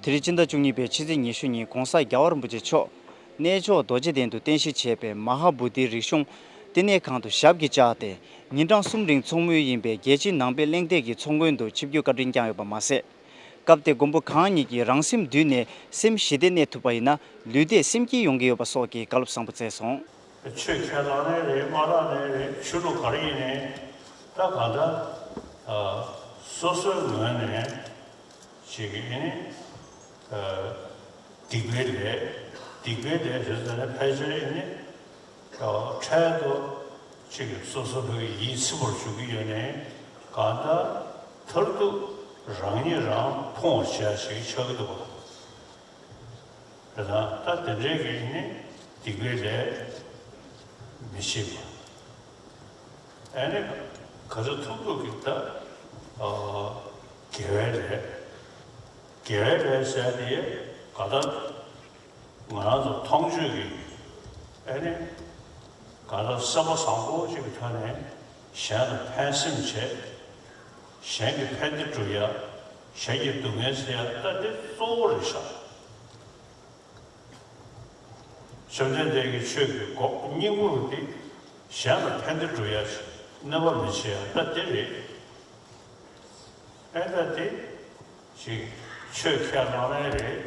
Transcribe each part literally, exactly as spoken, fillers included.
དེ་རིང་སྤྱི་ཟླ་བཅུ་གཉིས་པའི་ཕྱི་ཚེས་ཉི་ཤུ་ཉིན་༧གོང་ས་རྒྱལ་བ་རིན་པོ་ཆེ་མཆོག་གནས་མཆོག་རྡོ་རྗེ་གདན་དུ་རྟེན་གཞི་བྱས་པའི་མ་ཧཱ་བོ་དྷིའི་རིག་གཞུང་བསྟི་གནས་ཁང་དུ་ཞབས་ཀྱིས་བཅགས་ཏེ། ཉིན་གྲངས་གསུམ་རིང་ཚོགས་མུས་ཡིན་པའི་རྒྱལ་སྤྱིའི་ནང་པའི་གླེང་སྟེགས་ཀྱི་ཚོགས་མགོན་དུ་ཆིབས་བསྒྱུར་བཀའ་དྲིན་བསྐྱངས་ཡོད་པ་མ་ཟད། སྐབས་དེར་མགོན་པོ་གང་ཉིད་ཀྱིས་རང་སེམས་བསྡུས་ནས་སེམས་ཞི་བདེ་གནས་ཐུབ་པ་ཡིན་ན་ལུས་བདེ་སེམས་སྐྱིད་ཡོང་གི་ཡོད་པ་སོགས་ཀྱི་བཀའ་སློབ་བཟང་པོ་སྩལ་སོང་། ཆོས་ཁས་བླངས་ནའི་རེད། མ་བླངས་ནའི་རེད། ཆོས་ལུགས་ག་རེ་ཡིན་ནའི་ད་གང་ལྟར་སོ་སོའི་ངོས་ནས་ཅིག་ཨེ་ནི་སྡིག་པའི་ལས། སྡིག་པའི་ལས་ཟེར་ཙམ་ནས་ཕལ་ཆེར་ཨེ་ནི་འཕྲལ་དུ་ཅིག་སོ་སོ་བོད་ཡིད་ཚིམ་པར་འཇུག་གི་ཡོད་ནའི་གང་ལྟར་མཐར་ཐུག་རང་ཉིད་རང་ཕུང་བར་བྱེད་ཡ་ཞིག་ཆགས་ཀྱི་འདུག་པ། རེད་དང་། ད་དེ་འདྲའི་གི་ནི་སྡིག་པའི་ལས་མི་བྱེད་པ། ཨ་ནི་ག་ཚོད་ཐུབ་ཐུབ་ཀྱིས་ད་དགེ་བའི་ལས། དགེ་བའི་ལས་ཟེར་དེ་ག་ད་ང་རང་ཚོ་མཐོང་ཆོས་ཀྱི་ཨ་ནི་ག་ད་བསམ་པ་བཟང་པོ་ཅིག་གི་ཐོག་ནས་གཞན་ལ་ཕན་སེམས་བྱས། གཞན་གྱི་ཕན་བདེ་སྒྲུབ་ཡ། གཞན་གྱི་སྡུག་བསྔལ་སེལ་ཡ། ད་འདི་གཙོ་བོ་རེད་ཤག། བཅོམ་ལྡན་འདས་ཀྱི་ཆོས་ཀྱི་སྒོ་སྙིང་པོ་རུ་འདི་གཞན་ལ་ཕན་བདེ་སྒྲུབ་ཡ་ཞིག་གནོད་པ་མི་བྱེད་ཡ་ད་འདི་རེད། ཨེ་ད་འདི་ཅིག་ཆོས་ཁས་བླངས་ནའི་རེད།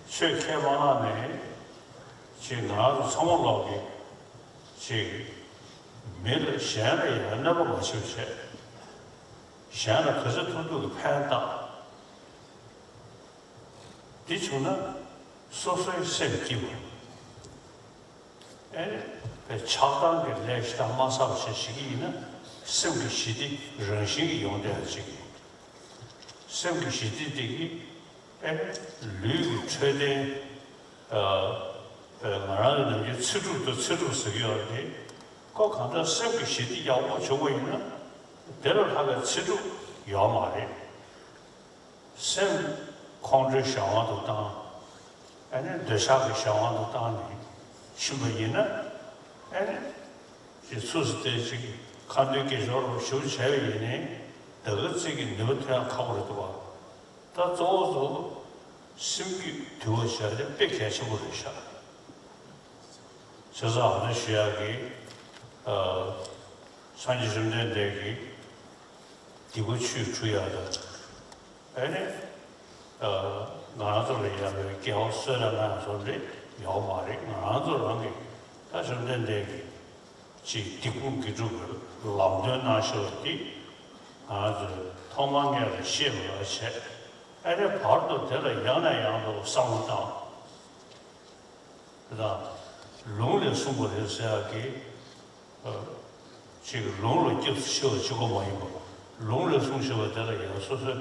ཆོས་ཁས་མ་བླངས་ནའི་ཅིག་ང་རང་ཚོ་ཚང་མ་ལོག་གི་ཅིག་མི་ལ་གཞན་ལ་ཡང་གནོད་པ་མ་བྱེད་པ་བྱས། གཞན་ལ་ག་ཚོད་ཐུབ་ཐུབ་ཀྱི་ཕན་བཏགས། འདི་བྱུང་ན་སོ་སོའི་སེམས་སྐྱིད་པ། ཨེ་ནི་ཆགས་སྡང་གི་ལས་ཞེ་དྲག་མ་བསགས་པ་བྱས་ཤིག་གི་ཡིན་ན་སེམས་ཀྱི་ཞི་བདེ་རང་བཞིན་གྱིས་ཡོང་བསྡད་ཡ་ཅིག་ཡིན། སེམས་ཀྱི་ཞི་བདེ་དེ་གིས་ཨེ་ནི་ལུས་ཀྱི་འཕྲོད་བསྟེན། ཨ་ཨ་ང་རང་ཚོ་ནམ་རྒྱུན་ཚེ་སྒྲུབ་དང་ཚེ་སྒྲུབ་ཟེར་གྱི་ཡོད་རེད་དེ། ཁོ་གང་ལྟར་སེམས་ཀྱི་ཞི་བདེ་ཡག་པོ་བྱུང་བ་ཡིན་ན་དེ་ལས་ལྷག་པའི་ཚེ་སྒྲུབ་ཡོད་མ་རེད། སེམས་ཁོང་ཁྲོའི་གཞན་དབང་དུ་བཏང་། ཨ་ནི་འདོད་ཆགས་ཀྱི་གཞན་དབང་དུ་བཏང་ནས་ཕྱིན་པ་ཡིན་ན། ཨ་ནི་ཅིག་ཚུགས་སུ་བསྡད་ཅིག་ཁ་འདོན་དགེ་སྦྱོར་རོ་ཞུ་བྱས་པ་ཡིན་ནའི་ད་ག་ཙིག་གི་ནུས་པ་ཐོན་ཡ་ཁག་པོ་རེད་འདུག་བ། ད་གཙོ་བོ་ཚོ་སེམས་རྒྱུད་དུལ་བ་བྱས་ཏེ་དཔེ་གལ་ཆེན་པོ་རེད་ཤག། བྱས་ཙང་ཨ་ནི་ཞུ་ཡག་གི་ཨ་སངས་རྒྱས་བཅོམ་ལྡན་འདས་ཀྱིས་སྡིག་པ་ཆུས་འཁྲུ་ཡག་དང་། ཨ་ནི་ཨ་ང་རང་ཚོ་ལ་ཡང་དགེ་བ་གསོལ་རས་གནང་ཡག་སོགས་རེད་ཡོད་མ་རེད། ང་རང་ཚོ་རང་གི་ད་བཅོམ་ལྡན་འདས་ཀྱིས་ཅིག་སྡིག་སྤོང་དགེ་སྒྲུབ་ཀྱི་ལམ་སྟོན་གནང་བཞག་པ་འདི་ང་ཚོས་ཐོག་མར་སྔོན་ལ་ཤེས་པ་བྱས། ཨ་ནི་བར་དུ་དེ་ལ་ཡང་ནས་ཡང་དུ་བསམ་བློ་བཏང་། དེ་དང་ལུང་ལས་གསུངས་པ་རེད་ཟེར་ཡག་གི་ཨ་ཅིག་ལུང་ལ་སྐྱབས་སུ་མཆི་བ་གཅིག་པོ་མ་ཡིན་པར་ལུང་ལས་གསུངས་བཞག་པ་དེ་ལ་ཡང་སོ་སོའི་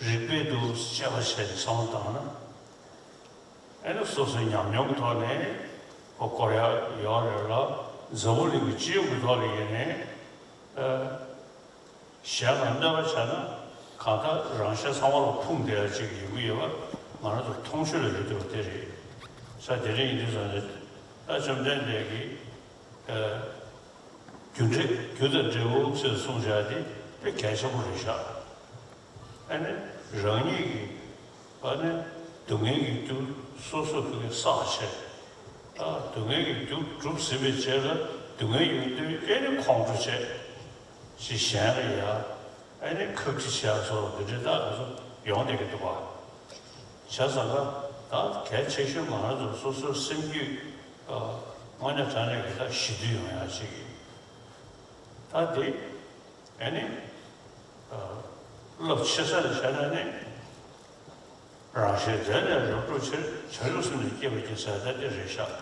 རིགས་པས་འདུག་དཔྱད་པ་བྱས་ནས་བསམ་བློ་བཏང་ན། ཨ་ནི་སོ་སོའི་ཉམས་མྱོང་གི་ཐོག་ནས་ཧོ་བསྐོར་ཡག་ཡོད་རེད་ལ། འཛམ་བུ་གླིང་གི་སྤྱི་ཡོངས་ཀྱི་ཐོག་ལ་ཡིན་ནའི་ཨ་གཞན་ལ་གནོད་པ་བྱས་ན་གང་ལྟར་རང་གཞན་ཚང་མ་ལ་ཕུང་བསྡད་ཡག་ཅིག་ཡོང་གི་ཡོད་པ་ང་རང་ཚོ་མཐོང་ཆོས་ལ་ཡོད་བསྡད་པ་དེ་རེད། ས་དེ་རིང་ཡིན་དུས་ཙང་ནས་ད་བཅོམ་ལྡན་འདས་ཀྱིས་ཨ་རྒྱུ་འབྲས་རྒྱུ་དང་འབྲས་བུ་ཟེར་གསུངས་བཞག་དེ་དཔེ་གལ་ཆེན་པོ་རེད་ཤག། ཨ་ནི་རང་ཉིད་ཀྱིས་ཨ་ནི་སྡུག་བསྔལ་གྱི་རྒྱུ་སོ་སོ་ཕ་གིར་བསགས་བྱས། ཨ་སྡུག་བསྔལ་གྱི་རྒྱུ་གྲུབ་ཟིན་པའི་རྗེས་ལ་སྡུག་བསྔལ་ཡོང་དུས་ཨེ་ནི་ཁོང་ཁྲོ་བྱས། ཅིག་གཞན་ལ་ཡ་ཨེ་ནི་ཁག་དཀྲི་བྱས་སོགས་འདི་འདྲའི་རྟགས་སུ་ཡོང་བསྡད་ཀྱི་འདུག་པ། བྱས་ཙང་ཀ་ད་གལ་ཆེ་ཤོས་ང་རང་ཚོ་སོ་སོའི་སེམས་རྒྱུད་ཨ་དངོས་གནས་དྲང་གནས་ཀྱི་ད་ཞི་དུལ་ཡོང་ཡག་ཅིག་ཡིན། ད་འདི་ཨེ་ནི་ཨ་རླབས་ཆེ་ས་ནས་བྱས་ན་ནི་རང་གཞན་དོན་ལ་རབ་བསྒྲུབ་ཕྱིར་བྱང་ཆུབ་སེམས་ལ་སྐྱེ་བར་གྱིས་ཟེར་ད་འདི་རེད་ཤག།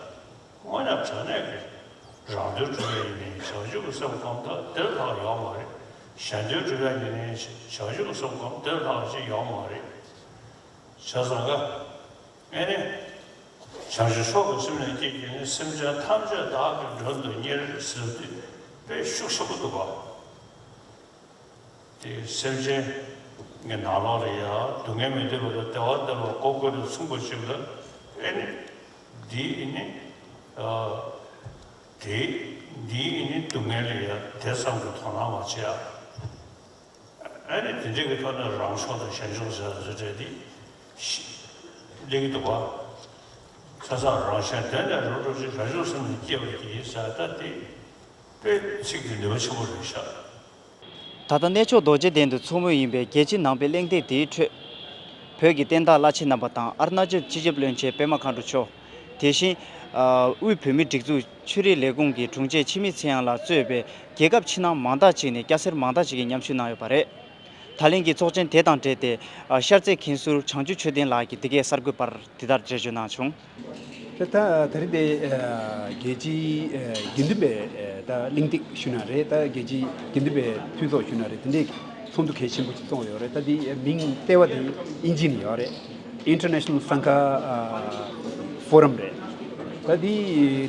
དངོས་གནས་དྲང་གནས་ཀྱི་རང་དོན་སྒྲུབ་ཡག་ཡིན་ནའི་བྱང་ཆུབ་ཀྱི་སེམས་སྒོམ་སྟངས་དེ་ལས་ལྷག་ཡོད་མ་རེད། གཞན་དོན་སྒྲུབ་ཡག་ཡིན་ནའི་བྱང་ཆུབ་ཀྱི་སེམས་སྒོམ་དེ་ལས་ལྷག་ཅིག་ཡོད་མ་རེད། བྱས་ཙང་ཀ་ཨེ་ནི། བྱང་ཆུབ་མཆོག་གི་སེམས་ལ་སྐྱེས་ཀྱིས་ནི་སེམས་ཅན་ཐམས་ཅད་བདག་གིས་མགྲོན་དུ་གཉེར་ཟེར་དུས་དཔེ་ཤུགས་ཆེན་པོ་འདུག་ག། དེ་སེམས་ཅན་གྱི་ནང་ལོགས་ལ་ཡང་སྡུག་བསྔལ་མི་འདོད་པ་དང་བདེ་བ་འདོད་པ་ཀོ་ཀོ་ནས་མཚུངས་པ་ཞིག་ལ་ཨེ་ནི། འདི་ཨེ་ནི། ཨ། དེ་འདི་ཨེ་ནི་སྡུག་བསྔལ་ལ་ཡང་དེ་ཙམ་གྱི་དོ་སྣང་མ་བྱེད་ཨ། ཨ་ནི་དེ་འདྲའི་གི་ཐོག་ནས་རང་སྲོག་དང་ཞན་ཆུང་ཟེར་བ་ཟེར་བྲལ་ཏེ་ཤི་སླེབས་ཀྱི་འདུག་བ། ཆ་ཚང་རང་གཞན་དོན་ལས་རོགས་རོགས་ཅིག་རང་བྱུང་སེམས་ནི་སྐྱེ་བར་གྱིས་ཟེར་ད་དེ་དཔེ་ཚིག་དེ་ནུས་པ་ཆེན་པོ་རེད་ཤག་ད་ལྟ་གནས་མཆོག་རྡོ་རྗེ་གདན་དུ་འཚོགས་མུས་ཡིན་པའི་རྒྱལ་སྤྱིའི་ནང་པའི་གླེང་སྟེགས་དེའི་ཁྲོད། བོད་ཀྱི་བསྟན་བདག་བླ་ཆེན་རྣམ་པ་དང་ཨ་རུ་ན་ཅལ་སྤྱི་ཁྱབ་བློན་ཆེན་པད་མ་མཁའ་འགྲོ་མཆོག་དེ་བཞིན། དབུས་བོད་མིའི་སྒྲིག་འཛུགས་ཆོས་རིག་ལས་ཁུངས་ཀྱི་དྲུང་ཆེ་འཆི་མེད་ཚེ་དབྱངས་ལགས་གཙོས་པའི་རྒྱལ་ཁབ་ཕྱི་ནང་མང་དག་ཅིག་ནས་སྐྱ་སེར་མང་དག་ཅིག་གིས་མཉམ་ཞུགས་གནང་ཡོད་པ་རེད། ད་ལན་གྱི་ཚོགས་ཆེན་དེ་དང་འབྲེལ་ཏེ། ཤར་རྩེ་མཁན་ཟུར་བྱང་ཆུབ་ཆོས་ལྡན་ལགས་ཀྱིས་འདི་གའི་གསར་འགོད་པར་འདི་ལྟར་འགྲེལ་བརྗོད་གནང་བྱུང་། ད་ད་རེས་དེ་རྒྱལ་སྤྱིའི་དགེ་འདུན་པའི་ད་གླེང་སྟེགས་ཞུ་ན་རེད། ད་རྒྱལ་སྤྱིའི་དགེ་འདུན་པའི་མཐུན་ཚོགས་ཞུ་ན་རེད། དེ་འདྲའི་ཚོགས་འདུ་གལ་ཆེན་པོ་ཅིག་བཙུགས་ཡོད་རེད། ད་དེ་མིང་ལྟེ་བ་དེ་དབྱིན་ཇི་ནས་ཡོད་རེད། International Sangha Forum རེད། ད་དེ་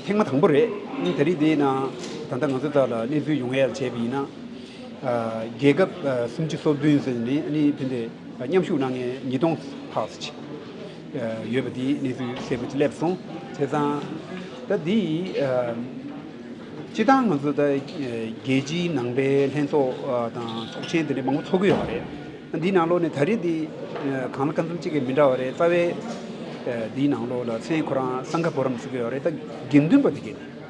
ཐེངས་མ་དང་པོ་རེད། ད་རེས་དེའི་ནང་ད་ལྟ་ང་ཚོ་ད་ལ་གནས་ཚུལ་ཡོང་ཡ་བྱས་པ་ཡིན་ན། རྒྱལ་ཁབ་སུམ་ཅུ་སོ་བདུན་ཟེར་ནས་ཨ་ནི་དེ་འདྲའི་མཉམ་ཞུགས་གནང་མཁན་ཉིས་སྟོང་ལྷག་ཙམ་ཅིག་ཡོད་པ་དེའི་གནས་ཚུལ་གསལ་པོ་ཅིག་སླེབས་སོང་། བྱས་ཙང་ད་འདི་སྤྱིར་བཏང་ང་ཚོ་ད་རྒྱལ་སྤྱིའི་ནང་པའི་ལྷན་ཚོགས་དང་ཚོགས་ཆེན་དེ་འདྲ་མང་པོ་ཚོགས་ཀྱི་ཡོད་རེད། འདིའི་ནང་ལོགས་ནས་ད་རེས་འདི་གང་ལ་གང་འཚམ་གཅིག་གི་མི་འདྲ་བ་རེད། རྩ་བའི་འདིའི་ནང་ལོགས་ལ་མཚན་ཁོ་རང་སངྒ་བྷོ་རམ་ཟེར་གྱི་ཡོད་རེད། ད་དགེ་འདུན་པ་དེ་གས་ནས།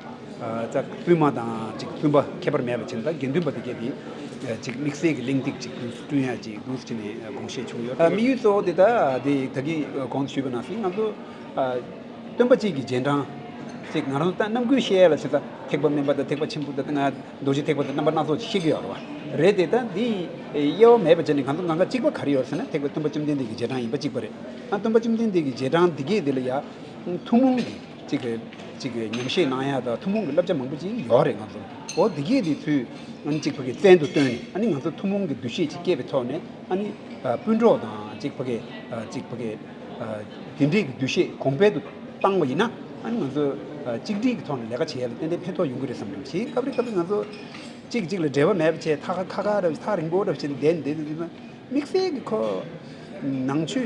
ཙག་བཙུན་མ་དང་ཅིག་བཙུན་པ་ཁྱད་པར་མེད་པ་བྱས་ན་ད་དགེ་འདུན་པ་དེ་གས་དེ་ཅིག་དམིགས་བསལ་གྱི་གླེང་སྟེགས་ཅིག་བསྐྲུན་ཡ་ཅིག་འདུག་ཟེར་ནས་དགོངས་བཞེས་བྱུང་ཡོད། དམིགས་ཡུལ་གཙོ་བོ་དེ་ད་དེ་ད་གིན་གོང་དུ་ཞུས་པ་ནང་བཞིན་ང་ཚོ་སྟོན་པ་གཅིག་གི་རྗེས་འབྲང་ཅིག་ང་རང་ཚོ་ད་རྣམ་ཀུན་བཤད་ཡ་ལ་བྱས་ཙང་ཐེག་པ་དམན་པ་དང་ཐེག་པ་ཆེན་པོ་དང་ང་རྡོ་རྗེ་ཐེག་པ་དང་རྣམ་པ་སྣ་ཚོགས་ཤིག་ཡོད་རེད་བ། རེད་དེ་ད་འདི་དབྱེ་བ་མེད་པ་བྱས་ནས་ང་ཚོ་གང་ག་གཅིག་པ་ག་རེ་ཡོད་ཟེར་ན་ཐེག་པ་སྟོན་པ་བཅོམ་ལྡན་འདས་ཀྱི་རྗེས་འབྲང་ཡིན་པ་གཅིག་པ་རེད། ཨ་སྟོན་པ་བཅོམ་ལྡན་འདས་ཀྱི་རྗེས་འབྲང་འདི་གས་འདི་ལ་ཡ་ཐུན་མོང་གི་གཅིག་གི་གཅིག་གི་ཉམས་བཞེས་གནང་ཡ་དང་ཐུན་མོང་གི་བསླབ་བྱ་མང་པོ་ཅིག་ཡོད་རེད། ང་ཚོ་འོ་འདི་གས་འདི་ཚུལ་ཨ་ནི་གཅིག་ཕ་གི་བཙན་དུ་བཏོན་ནས་ཨ་ནི་ང་ཚོ་ཐུན་མོང་གི་འདུ་ཤེས་ཅིག་སྐྱེས་པའི་ཐོག་ནས་ཨ་ནི་སྤུན་གྲོགས་དང་གཅིག་ཕ་གི་གཅིག་ཕ་གི་དེ་འདྲའི་གི་འདུ་ཤེས་གོང་འཕེལ་དུ་བཏང་བ་ཡིན་ན་ཨ་ནི་ང་ཚོ་གཅིག་སྒྲིལ་གྱི་ཐོག་ནས་ལས་ཀ་བྱེད་ཡ་ལ་ཏན་ཏན་ཕན་ཐོགས་ཡོང་གི་རེད་བསམ་རེད། གཞན་སྐབས་རེ་སྐབས་རེ་ང་ཚོ་གཅིག་གཅིག་ལ་འབྲེལ་བ་མེད་པ་བྱས་ཐག་ཁ་ཁ་ར་ཐག་རིང་པོ་ར་བྱས་བསྡད་བསྡད་དུས་དམིགས་བསལ་གྱི་ཁོ་ནང་ཆོས་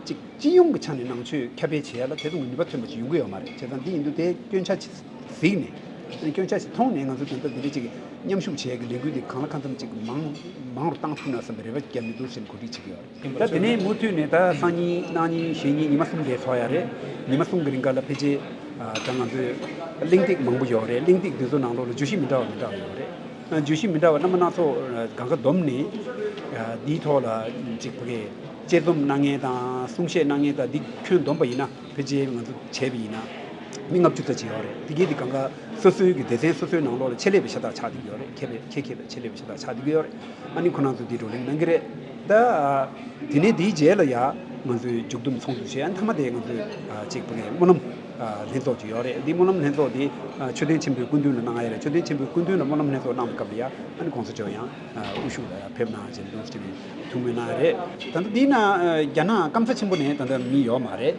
གཅིག་སྤྱི་ཡོངས་ཀྱི་ཆ་ནས་ནང་ཆོས་ཁྱབ་སྤེལ་བྱེད་ཡ་ལ་དེ་ཚོ་ནུས་པ་ཐོན་པ་ཅིག་ཡོང་གི་ཡོད་མ་རེད། བྱས་ཙང་འདི་ཡིན་དུས་དེ་སྐྱོན་ཆ་ཅིག་གཟིགས་ནས་སྐྱོན་ཆ་ཞིག་མཐོང་ནས་ང་ཚོ་དོན་དག་འདི་འདྲ་ཅིག་མཉམ་ཞུགས་བྱེད་ཀྱི་ལས་འགུལ་འདི་གང་ལ་གང་འཚམ་ཅིག་མང་མང་རུ་བཏང་ཐུབ་ན་བསམ་པའི་རེ་བ་བརྒྱབ་ནས་འདུག་ཟེར་ནས་གོ་སྒྲིག་བྱེད་ཀྱི་ཡོད་རེད། ད་དེ་ནས་མུ་མཐུད་ནས་ད་སང་ཉིན་གནངས་ཉིན་གཞེས་ཉིན་ཉི་མ་གསུམ་རེ་ཚོགས་ཡ་རེད། ཉི་མ་གསུམ་གྱི་རིང་ག་ལ་ཕལ་ཆེར་ད་ང་ཚོས་གླེང་སྟེགས་མང་པོ་ཡོད་རེད། གླེང་སྟེགས་འདི་ཚོ་ནང་ལོགས་ལ་བརྗོད་གཞི་མི་འདྲ་བ་མི་འདྲ་བ་ཡོད་རེད། བརྗོད་གཞི་མི་འདྲ་བ་རྣམ་པ་སྣ་ཚོགས་གང་ག་བསྡོམས་ནས་འདིའི་ཐོག་ལ་ཅིག་ཕ་གི་དཔྱད་རྩོམ་གནང་མཁན་དང་གསུང་བཤད་གནང་མཁན་དང་འདི་ཁྱོན་བསྡོམས་པ་ཡིན་ན། ཕལ་ཆེར་ང་ཚོ་བྱས་པ་ཡིན་ན་མི་ལྔ་བཅུ་ཙམ་ཅིག་ཡོད་རེད། དེ་གས་དེ་གང་ག་སོ་སོའི་གི་སྡེ་ཚན་སོ་སོའི་ནང་ལོགས་ལ་ཆེད་ལས་པའི་ཤ་སྟག་ཆགས་བསྡད་ཀྱི་ཡོད་རེད། མཁས་པའི་མཁས་མཁས་པའི་ཆེད་ལས་པའི་ཤ་སྟག་ཆགས་བསྡད་ཀྱི་ཡོད་རེད། ཨ་ནི་ཁོ་རང་ཚོ་འདི་བགྲོ་གླེང་གནང་གི་རེད། ད་དེ་ནས་དེའི་རྗེས་ལ་ཡ་ང་ཚོའི་མཇུག་བསྡོམས་ཚོགས་འདུ་བྱས། ཨ་ནི་མཐའ་མ་དེ་ང་ཚོའི་ཅིག་ཕ་གི་སྨོན་ལམ་ལྷན་ཚོགས་ཅིག་ཡོད་རེད། འདི་སྨོན་ལམ་ལྷན་ཚོགས་འདི་ཆོས་ལྡན་ཆེན་པོའི་སྐུ་མདུན་ལ་གནང་ཡ་རེད། ཆོས་ལྡན་ཆེན་པོའི་སྐུ་མདུན་ལ་སྨོན་ལམ་ལྷན་ཚོགས་གནང་བའི་སྐབས་ལ་ཡ་ཨ་ནི་གོང་ས་མཆོག་ཡང་དབུ་བཞུགས་ལ་ཡ་ཕེབས་གནང་བྱས་འདུག་ཅེས་ནས་ཐུགས་སྨོན་གནང་ཡ་རེད། ད་ལྟ་འདི་ན་རྒྱ་ནག་སྐམ་ས་ཆེན་པོ་ནས་ད་ལྟ་མི་ཡོད་མ་རེད།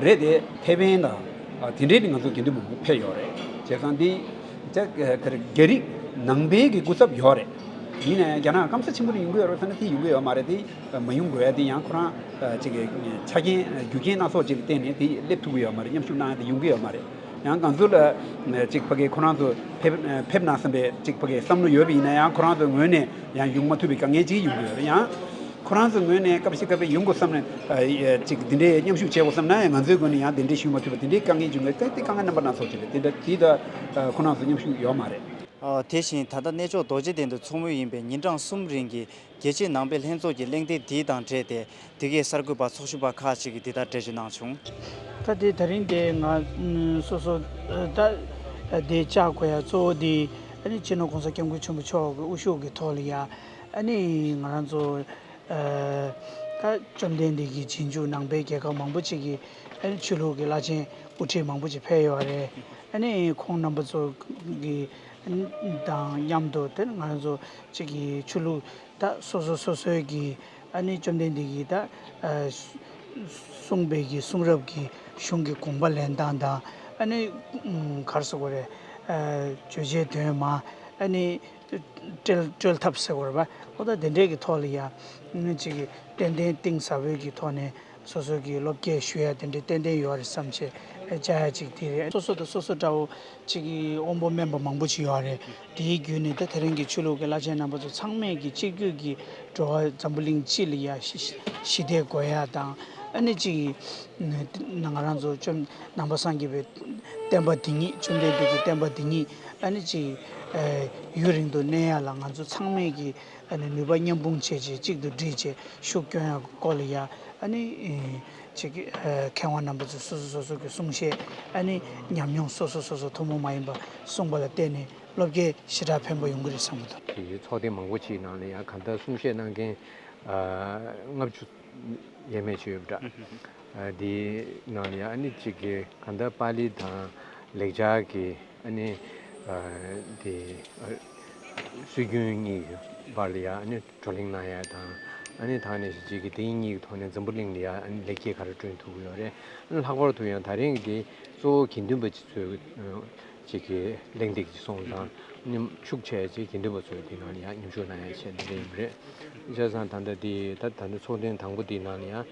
རེད་དེ་ཐེ་ཝན་དང་དེ་འདྲའི་ནི་ང་ཚོ་དགེ་འདུན་མང་པོ་ཕེབས་ཡོད་རེད། བྱས་ཙང་འདི་རྒྱ་རྒྱ་རིགས་ནང་པའི་གི་སྐུ་ཚབ་ཡོད་རེད། ཡིན་ནའི་རྒྱ་ནག་སྐམ་ས་ཆེན་པོ་ནས་ཡོང་གི་ཡོད་རེད་ཟེར་ན་དེ་ཡོང་གི་ཡོད་མ་རེད། དེ་མ་ཡོང་དགོས་ཡ་དེ་ཡང་ཁོ་རང་ཅིག་གི་ཆ་རྐྱེན་རྒྱུ་རྐྱེན་སྣ་ཚོགས་ཅིག་ལ་བརྟེན་ནས་དེ་སླེབས་ཐུབ་ཀྱི་ཡོད་མ་རེད། མཉམ་ཞུགས་གནང་ཡ་དེ་ཡོང་གི་ཡོད་མ་རེད། ཡང་ང་ཚོ་ལ་ཅིག་ཕ་གི་ཁོ་རང་ཚོ་ཕེབས་ཕེབས་གནང་བསམ་པའི་ཅིག་ཕ་གི་བསམ་བློ་ཡོད་པ་ཡིན་ན་ཡང་ཁོ་རང་ཚོའི་ངོས་ནས་ཡང་ཡོང་མ་ཐུབ་པའི་དཀའ་ངལ་ཅིག་ཡོང་གི་ཡོད་རེད། ཡང་ཁོ་རང་ཚོའི་ངོས་ནས་སྐབས་ཤིག་སྐབས་ཡོང་དགོས་བསམ་ནས་ཅིག་འདི་འདྲའི་མཉམ་ཞུགས་བྱེད་དགོས་བསམ་ན་ཡང་ང་ཚོའི་ངོས་ནས་ཡང་དེ་འདྲའི་ཞུ་མ་ཐུབ་པ་དེ་འདྲའི་དཀའ་ངལ་བྱུང་བས་དེ་དེ་དཀའ་ངལ་རྣམ་པ་སྣ་ཚོགས་ཅིག་རེད། དེ་འདྲ་དེ་ད་ཁོ་རང་ཚོ་མཉམ་ཞུགས་ཡོད་མ་རེད། དེ་བཞིན་ད་ལྟ་གནས་མཆོག་རྡོ་རྗེ་གདན་དུ་འཚོགས་མུས་ཡིན་པའི་ཉིན་གྲངས་གསུམ་རིང་གི་རྒྱལ་སྤྱིའི་ནང་པའི་ལྷན་ཚོགས་ཀྱི་གླེང་སྟེགས་འདི་དང་འབྲེལ་ཏེ། འདི་གའི་གསར་འགོད་པ་ཚོགས་ཞུགས་པ་ཁག་ཅིག་གིས་འདི་ལྟར་འགྲེལ་བརྗོད་གནང་བྱུང་། ད་དེ་ད་རིང་དེ་ང་སོ་སོ་ད་དེ་བཅར་དགོས་ཡ་གཙོ་བོ་དེ་ཨ་ནི་སྤྱི་ནོར་༸གོང་ས་༸སྐྱབས་མགོན་ཆེན་པོ་མཆོག་གི་དབུ་བཞུགས་ཀྱི་ཐོག་ལ་ཡ་ཨ་ནི་ང་རང་ཚོ་ད་བཅོམ་ལྡན་འདས་ཀྱི་རྗེས་འཇུག་ནང་པའི་རྒྱལ་ཁབ་མང་པོ་ཅིག་གི་ཨ་ནི་ཆོས་ལུགས་ཀྱི་བླ་ཆེན་དབུ་ཁྲིད་མང་པོ་ཅིག་ཕེབས་ཡོད་རེད། ཨ་ནི་ཁོང་རྣམ་པ་ཚོ་གི་དང་མཉམ་དུ་དེ་ང་རང་ཚོ་ཅིག་གི་ཆོས་ལུགས་ད་སོ་སོ་སོ་སོའི་གི་ཨ་ནི་བཅོམ་ལྡན་འདས་ཀྱིས་ད་གསུངས་པའི་གི་གསུང་རབ་ཀྱི་གཞུང་གི་དགོངས་པ་ལེན་སྟངས་དང་ཨ་ནི་ག་རེ་ཟེར་དགོས་རེད། བརྗོད་བྱའི་དོན་མ་ཨ་ནི་བཀྲོལ་བཀྲོལ་ཐབས་ཟེར་དགོས་རེད་པ། ཨོ་ད་དེ་འདྲའི་གི་ཐོག་ལ་ཡ་ཅིག་གི་ཏན་ཏན་གཏིང་ཟབ་པོའི་གི་ཐོག་ནས་ སོ་སོ་གི་སློབ་སྐྱེས་ཞུ་ཡ་དེ་འདྲའི་ཏན་ཏན་ཡོད་རེད་བསམ་བྱས་བཅར་ཡ་ཅིག་དེ་རེད། སོ་སོ་དང་སོ་སོ་འདྲ་བོ་ཅིག་གི་དབང་པོ་དམན་པ་མང་པོ་ཅིག་ཡོད་རེད། དེའི་བརྒྱུད་ནས་ད་དེ་རིང་གི་ཆོས་ལུགས་ཀྱི་བླ་ཆེན་རྣམ་པ་ཚོ་ཚང་མས་ཀྱི་གཅིག་གྱུར་གྱི་འགྲོ་བ་འཛམ་བུ་གླིང་སྤྱི་ལ་ཡ་ཞི་ཞི་བདེ་དགོས་ཡ་དང་། ཨ་ནི་ཅིག་ང་རང་ཚོ་བཅོམ་ནང་པ་སངས་རྒྱས་པའི་བསྟན་པ་འདི་ཉིད། བཅོམ་ལྡན་འདས་ཀྱི་བསྟན་པ་འདི་ཉིད་ཨ་ནི་ཅིག་ཡུན་རིང་དུ་གནས་ཡ་ལ་ང་ཚོ་ཚང་མས་ཀྱི་ཨ་ནི་ནུས་པ་མཉམ་སྤུངས་བྱས་བྱས་གཅིག་ཏུ་སྒྲིལ་བྱས་ཤུགས་སྐྱོན་ཡ་སྐོར་ལ་ཡ། ཨ་ནི་ཅིག་མཁས་དབང་རྣམ་པ་ཚོས་སོ་སོ་སོ་སོ་གི་གསུང་བཤད། ཨ་ནི་ཉམས་མྱོང་སོ་སོ་སོ་སོ་ཐུན་མོང་མ་ཡིན་པ་གསུངས་པ་ལ་བརྟེན་ནས་བློ་སྐྱེད་ཞེ་དྲག་ཕན་པ་ཡོང་གི་རེད་བསམ་གྱི་འདུག་དེ་ཚོགས་ཐེངས་མང་པོ་ཅིག་ནང་ལ་ཡང་གང་ལྟར་གསུང་བཤད་གནང་མཁན་ལྔ་བཅུ་ཡས་མས་ཅིག་ཡོད་པ་འདྲ། དེའི་ནང་ལ་ཡང་ཨ་ནི་ཅིག་གི་གང་ལྟར་པཱ་ལི་དང་ལེགས་སྦྱར་གྱི་ཨ་ནི་དེ་སྲོལ་རྒྱུན་གཉིས་ཀྱི་བར་ལ་ཡང་ཨ་ནི་བགྲོ་གླེང་གནང་ཡ་དང་། ཨ་ནི་ད་ནས་ཅིག་གི་དེ་གཉིས་ཀྱི་ཐོག་ནས་འཛམ་བུ་གླིང་ལ་ཡང་ཨ་ནི་ལེགས་སྐྱེས་ག་རེ་བསྐྲུན་ཐུབ་ཀྱི་ཡོད་རེད། ཨ་ནི་ལྷག་པར་དུ་ཡང་ད་རིང་གི་དེ་གཙོ་བོ་དགེ་འདུན་པ་ཚོའི་ཅིག་གི་གླེང་སྟེགས་ཅིག་སོང་ཙང་། ཨ་ནི་ཤུགས་ཆེ་ཅིག་དགེ་འདུན་པ་ཚོས་དེ་ནང་ལ་ཡང་མཉམ་ཞུགས་གནང་ཡ་བྱས་འདི་འདྲ་ཡིན་པ་རེད། བྱས་ཙང་ད་ལྟ་དེ་ད་ད་ལྟ་ཚོགས་ཐེངས་དང་པོ་དེ་ནང་ལ་ཡང་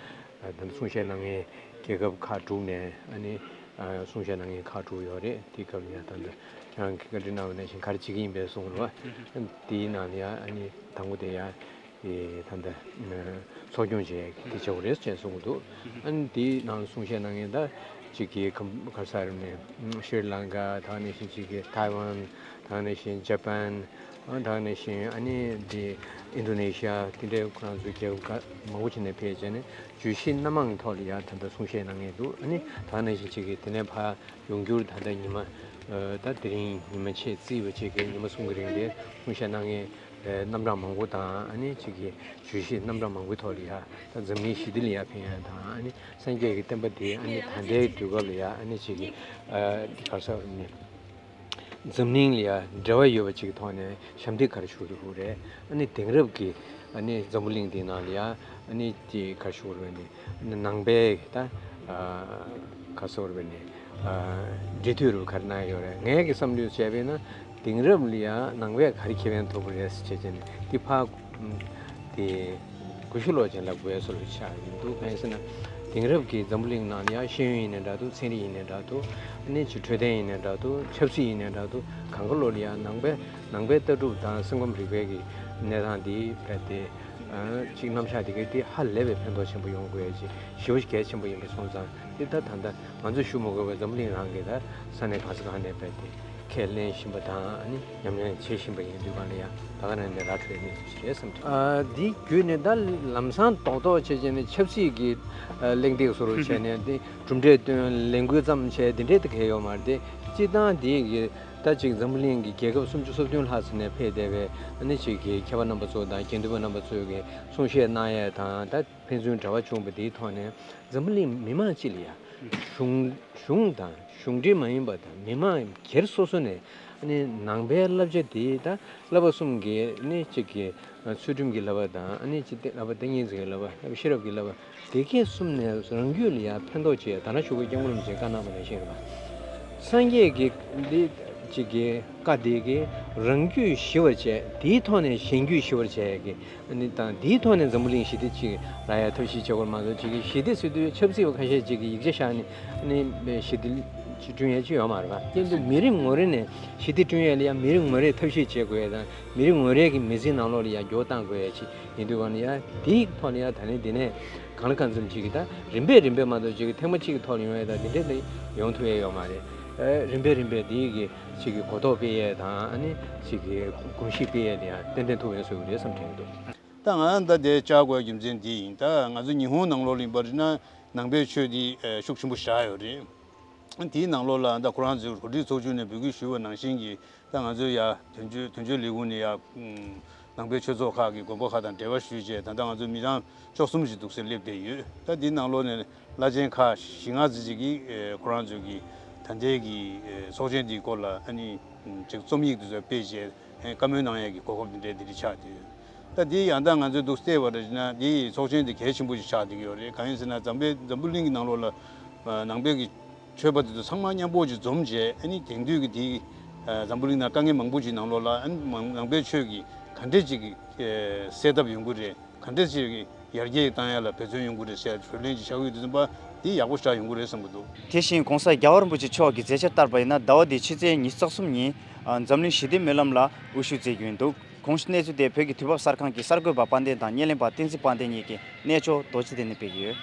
ད་ལྟ་གསུང་བཤད་གནང་མཁན་རྒྱལ་ཁབ་ཁག་དྲུག་ནས། ཨ་ནི་གསུང་བཤད་གནང་མཁན་ཁག་དྲུག་ཡོད་རེད། དེ་སྐབས་ལ་ཡང་ད་ལྟ་ཁྱེད་རང་གིས་བཀའ་འདྲི་གནང་བ་ནང་བཞིན་ག་རེ་བྱེད་ཀྱི་ཡིན་པས་གསུངས་རེད་བ། དེའི་ནང་ལ་ཡང་ཨ་ནི་དང་པོ་དེ་ཡང་ད་ལྟ་ཚོགས་སྐྱོང་བྱེད་ཡག་གི་དེ་བྱེད་དགོས་རེད་ཅེས་གསུང་གི་འདུག་ཨ་ནི་དེའི་ནང་གསུང་བཤད་གནང་མཁན་ད་གཅིག་གི་ག་ག་ས་རེད་ནས་ཤྲི་ལང་ཀ། ད་ནང་བཞིན་གཅིག་གི་ཐའེ་ཝན། ད་ནང་བཞིན་ཇ་པན། ཨ་ད་ནང་བཞིན་ཨ་ནི་དེ་ཨིན་ཌོ་ནེ་ཤི་ཡ། དེ་འདྲའི་ཁོ་རང་ཚོའི་རྒྱལ་ཁབ་མང་པོ་ཅིག་ནས་ཕེབས་བྱས་ནས་བརྗོད་གཞི་སྣ་མང་གི་ཐོག་ལ་ཡང་ད་ལྟ་གསུང་བཤད་གནང་མཁན་འདུག་ཨ་ནི་ད་ནང་བཞིན་གཅིག་གི་དེ་ནས་ཕར་ཡོང་རྒྱུར་ད་ལྟ་ཉི་མ་ད་དེ་རིང་ཉི་མ་ཕྱེད་བརྩིས་པ་ཅིག་གི་ཉི་མ་གསུམ་གྱི་རིང་དེ་གསུང་བཤད་གནང་མཁན་རྣམ་གྲངས་མང་པོ་དང་། ཨ་ནི་གཅིག་གི་བརྗོད་གཞི་རྣམ་གྲངས་མང་པོའི་ཐོག་ལ་ཡ་ད་འཛམ་གླིང་ཞི་བདེ་ལ་ཡ་ཕན་ཡ་དང་། ཨ་ནི་སངས་རྒྱས་ཀྱི་བསྟན་པ་དེ་ཨ་ནི་ད་ལྟའི་དུས་སྐབས་ལ་ཡ་ཨ་ནི་གཅིག་གི་ག་རེ་ཟེར་ནི་འཛམ་གླིང་ལ་ཡ་འབྲེལ་བ་ཡོད་པ་ཅིག་གི་ཐོག་ནས་ཞབས་འདེགས་ག་རེ་ཞུ་ཐུབ་རེད། ཨ་ནི་དེང་རབས་ཀྱི་ཨ་ནི་འཛམ་བུ་གླིང་འདིའི་ནང་ལ་ཡ་ཨ་ནི་དེ་ག་རེ་ཞུ་དགོས་རེད་ནི། ནང་པའི་ད་ག་རེ་ཟེར་དགོས་རེད་ནི། འབྲེལ་མཐུད་རུ་ག་རེ་གནང་ཡོད་རེད། ངའི་གི་བསམ་བློས་བྱས་པས་ན་དེང་རབས་ལ་ཡ་ནང་པས་ག་རེ་ཁེ་ཕན་ཐོགས་ཀྱི་རེད་ཟེར་བྱས་བྱས་ནས་དེ་ཕར་དེ་གུ་ཤུ་ལོ་ཅན་ལ་དགོས་སོ་ལོ་ཆགས་ཡིན་འདུག་གང་ཡིན་ཟེར་ན། དེང་རབས་ཀྱི་འཛམ་བུ་གླིང་ནང་ལ་ཡང་ཤེས་ཡོན་ཡིན་ནའི་འདྲ་འདུག་ཚན་རིག་ཡིན་ནའི་འདྲ་འདུག་ཨ་ནི་ཅིག་འཕྲོད་བསྟེན་ཡིན་ནའི་འདྲ་འདུག་ཆབ་སྲིད་ཡིན་ནའི་འདྲ་འདུག་གང་ག་ལོ་ལ་ཡང་ནང་པའི་ནང་པའི་ལྟ་གྲུབ་དང་སེམས་ཁམས་རིག་པའི་གི་གནས་སྟངས་འདི་རྦད་དེ་ཅིག་རྣམ་གཞག་འདི་གའི་དེ་ཧ་ལས་པའི་ཕན་ཐོགས་ཆེན་པོ་ཡོང་དགོས་ཡ་ཅིག་ཞེ་པོ་ཅིག་གལ་ཆེན་པོ་ཡིན་པ་སོང་ཙང་། དེ་ད་ད་ལྟ་ང་ཚོས་ཞུ་མི་དགོས་པའི་འཛམ་བུ་གླིང་རང་གི་ད་ས་གནས་ག་ས་ག་ནས་རྦད་དེ་ཁས་ལེན་བཞིན་པ་དང་། ཨ་ནི་ཉམས་ལེན་བྱེད་བཞིན་པ་ཡིན་དུས་གང་ལ་ཡང་ད་ག་ནང་ནས་ར་འཕྲོད་གནས་ཚུལ་ཞིག་རེད་བསམ་གྱི། ཨ་འདི་བརྒྱུད་ནས་ད་ལམ་སང་རྡོག་རྡོག་བྱས་བྱས་ནས་ཆབ་སྲིད་ཀྱི་ཨ་གླེང་སྟེགས་བཟོ་རུ་བྱས་ནས་དེ་གྲུབ་འབྲས་བཏོན། ལས་འགུལ་བརྩམས་བྱས་དེ་འདྲས་དེ་གས་ཡོད་མ་རེད་དེ། སྤྱིར་བཏང་དེ་གི་ད་ཅིག་འཛམ་བུ་གླིང་གི་རྒྱལ་ཁབ་སུམ་ཅུ་སོ་བདུན་ལྷག་ཙམ་ནས་ཕེབས་བསྡད་པའི་ཨ་ནི་ཅིག་གི་མཁས་པ་རྣམ་པ་ཚོ་དང་དགེ་འདུན་པ་རྣམ་པ་ཚོས་གི་གསུང་བཤད་གནང་ཡས་དང་། ད་ཕན་ཚུན་འབྲེལ་བ་བྱུང་བ་དེའི་ཐོག་ནས་འཛམ་བུ་གླིང་མི་མང་སྤྱི་ལ་ཡ་གཞུང་གཞུང་དང་གཞུང་འབྲེལ་མ་ཡིན་པ་དང་མི་མང་སྒེར་སོ་སོ་ནས་ཨ་ནི་ནང་པའི་བསླབ་བྱ་དེ་ད་བསླབ་པ་གསུམ་གྱི་ཨ་ནི་གཅིག་གི་ཚུལ་ཁྲིམས་ཀྱི་བསླབ་པ་དང་། ཨ་ནི་གཅིག་བསླབ་པ་ཏིང་ངེ་འཛིན་གྱི་བསླབ་པ། བསླབ་པ་ཤེས་རབ་ཀྱི་བསླབ་པ། དེ་གས་གསུམ་ནས་རང་རྒྱུད་ལ་ཡང་ཕན་ཐོགས་བྱེད། ད་ནང་ཞུ་བའི་སྐྱབས་མགོན་རིན་པོ་ཆེས་བཀའ་གནང་བ་ནང་བཞིན་རེད་པ། སངས་རྒྱས་ཀྱི་འདི་གཅིག་གི་བཀའ་དེ་གིས་རང་རྒྱུད་ཞི་བར་བྱེད། དེའི་ཐོག་ནས་གཞན་རྒྱུད་ཞི་བར་བྱེད་ཀྱི་ཨ་ནི་དང་། དེའི་ཐོག་ནས་འཛམ་བུ་གླིང་ཞི་བདེ་ཅིག་རག་ཡ་ཐབས་ཤེས་བྱེད་དགོས་མ་གཏོགས། ཅིག་གི་ཞི་བདེ་ཟེར་དུས་ཆབ་སྲིད་པ་ཁ་ཤས་ཅིག་གིས་ཡིག་ཆ་བཞག་ནས་ཨ་ནི་ཞི་བདེ་ཅིག་བསྐྲུན་ཡ་ཅིག་ཡོད་མ་རེད་པ། དེ་ཚོ་མི་རེ་ངོ་རེ་ནས་ཞི་བདེ་བསྐྲུན་ཡ་ལ་ཡ་མི་རེ་ངོ་རེས་ཐབས་ཤེས་བྱེད་དགོས་ཡ་དང་། མི་རེ་ངོ་རེ་གི་མི་ཚེའི་ནང་ལོགས་ལ་ཡ་འགྱུར་བ་གཏང་དགོས་ཡ་ཅིག་ཡིན་དུས་གང་ལ་ཡ་དེའི་ཐོག་ལ་ཡ་ད་ནི་དེ་ནས་གང་ལ་གང་འཚམ་ཅིག་གི་ད་རིམ་པས་རིམ་པས་མ་གཏོགས་ཅིག་གི་ཐེངས་མ་གཅིག་གི་ཐོག་ལ་ཡོང་ཡ་ད་དེ་འདྲས་དེ་ཡོང་ཐུབ་ཡ་ཡོད་མ་རེད། ཨ་རིམ་པས་རིམ་པས་དེའི་གི་ཅིག་གི་གོ་རྟོགས་སྤེལ་ཡས་དང་། ཨ་ནི་ཅིག་གི་གོམས་གཤིས་སྤེལ་ཡས་དེ་ཡང་ཏན་ཏན་ཐུབ་ཡོང་སྲོལ་ཡོད་རེད་བསམ་དྲན་གྱི་འདུག་ད་ང་ད་དེ་བཅར་དགོས་རྒྱུ་མཚན་དེ་ཡིན། ད་ང་ཚོ་ཉི་ཧོང་ནང་ལོགས་ལ་ཡིན་པ་རེད་ན་ནང་པའི་ཆོས་དེ་ཤུགས་ཆེན་པོ་བཞག་ཡོད་རེད། དེའི་ནང་ལོགས་ལ་ད་ཁོ་རང་ཚོའི་གོ་སྒྲིག་ཚོགས་ཆུང་ནས་འབོད་སྐུལ་ཞུས་པ་ནང་བཞིན་གྱི་ད་ང་ཚོའི་ཡ་དོན་གཅོད་དོན་གཅོད་ལས་ཁུངས་ནས་ཡ་ནང་པའི་ཆོས་ཚོགས་ཁག་གི་དགོན་པ་ཁག་དང་འབྲེལ་བ་ཞུས་བྱས། ད་ལྟ་ང་ཚོ་མི་གྲངས་བཅུ་གསུམ་ཞིག་འདུག་སེ་སླེབས་བསྡད་ཡོད། ད་དེའི་ནང་ལོགས་ནས་བླ་ཆེན་ཁག་བཞི་ལྔ་ཙམ་ཅིག་གིས་ཁོ་རང་ཚོའི་གི་ད་ལྟའི་གི་ཚོགས་ཆེན་འདིའི་སྐོར་ལ་ཨ་ནི་ཅིག་རྩོམ་ཡིག་དེ་ཚོ་སྤེལ་བྱས་བཀའ་མོལ་གནང་ཡས་ཀྱི་གོ་སྐབས་འདི་འདྲའི་འདི་འདྲ་ཆགས་བསྡད་ཡོད། ད་འདི་ཡང་ད་ང་ཚོས་འདུག་བལྟས་པ་རེད་ན་འདི་ཚོགས་ཆེན་འདི་གལ་ཆེན་པོ་ཞིག་ཆགས་བསྡད་ཀྱི་ཡོད་རེད། གང་ཡིན་ཟེར་ན་འཛམ་བུ་འཛམ་བུ་གླིང་གི་ནང་ལོགས་ལ་ནང་པའི་གི་ཆོས་པ་དེ་ཚོ་ཚང་མ་མཉམ་པོ་ཅིག་འཛོམས་བྱས། ཨ་ནི་དེང་དུས་ཀྱི་དེའི་འཛམ་བུ་གླིང་ནང་དཀའ་ངལ་མང་པོ་ཅིག་ནང་ལོགས་ལ་ཨ་ནི་མང་ནང་པའི་ཆོས་ཀྱིས་ག་འདྲས་ཅིག་གི་སེལ་ཐབས་ཡོང་གི་རེད། ག་འདྲས་ཅིག་གི་ ཡར་རྒྱས་བཏང་ཡ་ལ་འབད་བརྩོན་ཡོང་གི་རེད་ཟེར་གྲོས་གླེང་ཅིག་བྱ་གི་ཡོད་དུས་ཙམ་པ་དེ་ཡག་པོ་ཞེ་དྲག་ཡོང་གི་རེད་བསམ་གི་འདུག་དེ་བཞིན་༸གོང་ས་༸རྒྱལ་བ་རིན་པོ་ཆེ་མཆོག་གི་མཛད་འཆར་ལྟར་པ་ཡིན་ན་ཟླ་བ་འདིའི་ཕྱི་ཚེས་ཉི་ཤུ་རྩ་གསུམ་ཉིན་འཛམ་གླིང་ཞི་བདེའི་སྨོན་ལམ་ལ་དབུ་བཞུགས་མཛད་ཀྱི་ཡོད་འདུག་གོང་ཞུས་གནས་ཚུལ་དེ་བོད་ཀྱི་དུས་བབ་གསར་ཁང་གི་གསར་འགོད་པ་དཔལ་ལྡན་དང་བརྙན་ལེན་པ་བསྟན་འཛིན་དཔལ་ལྡན་གཉིས་ཀྱིས་གནས་མཆོག་རྡོ་རྗེ་གདན་ནས་སྤེལ་གྱི་ཡོད།